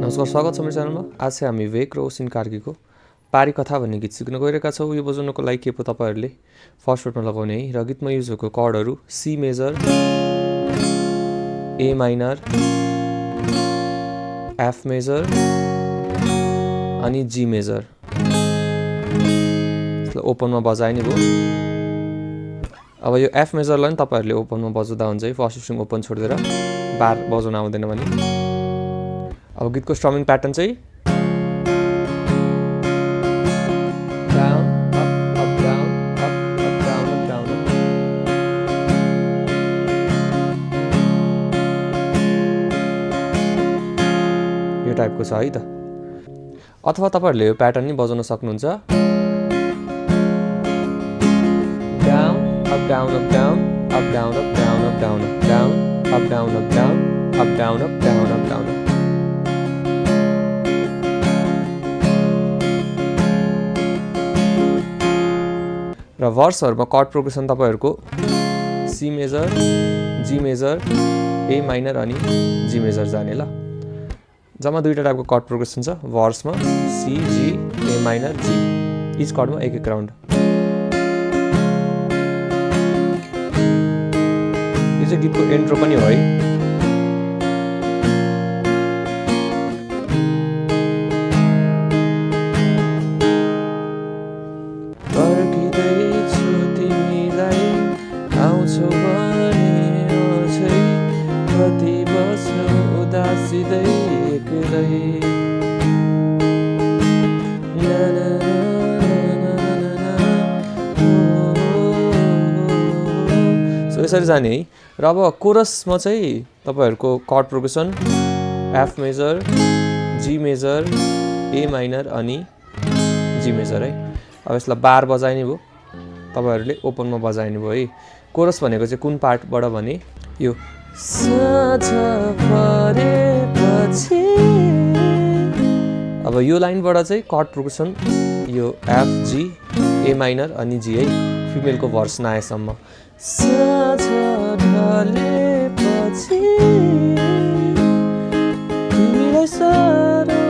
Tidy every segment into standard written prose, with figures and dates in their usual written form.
नमस्कार, स्वागत छ मेरो च्यानलमा। आज चाहिँ हामी विवेक र ओसिन कार्कीको पारी कथा भन्ने गीत सिक्न गइरहेका छौँ। यो बजाउनको लागि के पो तपाईँहरूले फर्स्ट फ्रेटमा लगाउने है। र गीतमा युज भएको कर्डहरू C major, A minor, F major अनि जी मेजर। ओपनमा बजाए नि भयो। अब यो एफ मेजरलाई पनि तपाईँहरूले ओपनमा बजाउँदा हुन्छ है, फर्स्ट स्ट्रिङ ओपन छोडिदिएर बार बजाउन आउँदैन भने। अब गीतको स्ट्रमिङ प्याटर्न चाहिँ down up up down up up down up down. यो टाइपको छ है त। अथवा तपाईँहरूले यो प्याटर्न नि बजाउन सक्नुहुन्छ। Down up down up down up down up down up down down up down up down up down up down up down. र भर्सहरुमा कर्ड प्रोग्रेसन तपाईहरुको C major, G major, A minor अनि G major जाने ल। जम्मा दुईटा टाइपको chord progression छ भर्समा, C, G, A minor, G. Each कर्डमा एक एक राउन्ड। यो चाहिँ गीतको इन्ट्रो पनि हो है। यसरी जाने है। र अब कोरसमा चाहिँ तपाईहरुको chord progression F major, G major, A minor अनि जी मेजर है। अब यसलाई बार बजाइने भयो, तपाईहरुले ओपनमा बजाइने भयो है। कोरस भनेको चाहिँ कुन पार्टबाट भने यो साँझ परेपछि। अब यो लाइनबाट चाहिँ कर्ड प्रोग्रेसन यो एफ, जी, ए माइनर अनि जी है, फिमेलको भर्स नआएसम्म। साँझ ढलेपछि तिमीलाई साह्रो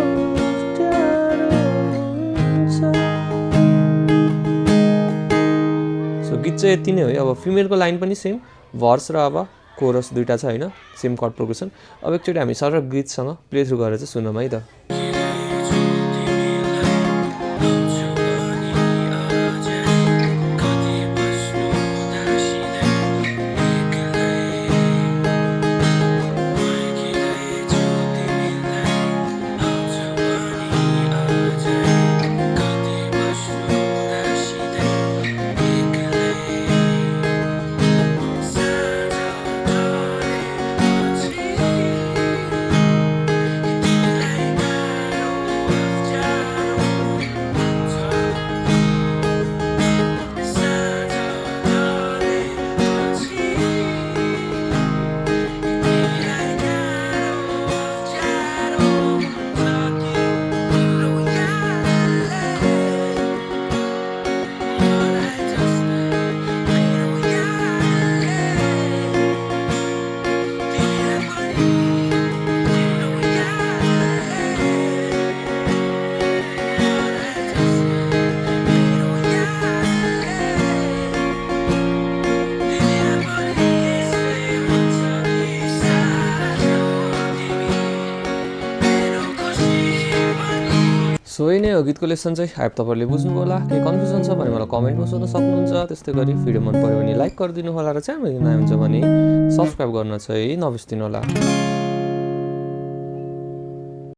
टाढो हुन्छ। सो गीत चाहिँ यति नै हो है। अब फिमेलको लाइन पनि सेम, भर्स र अब कोरस दुईटा छ हैन, सेम कर्ड प्रोग्रेसन। अब एकचोटि हामी सरल गीतसँग प्ले थ्रु गरेर चाहिँ सुनौँ है त। सो यही नै हो गीतको लेसन चाहिँ। आइप तपाईहरुले बुझ्नुभयो होला। केही कन्फ्युजन छ भने मलाई कमेन्टमा सोध्न सक्नुहुन्छ। त्यस्तै गरी भिडियो मन पर्यो भने लाइक गरिदिनु होला र च्यानल नयाँ हुन्छ भने सब्स्क्राइब गर्न चाहिँ नबिर्सिदिनु होला।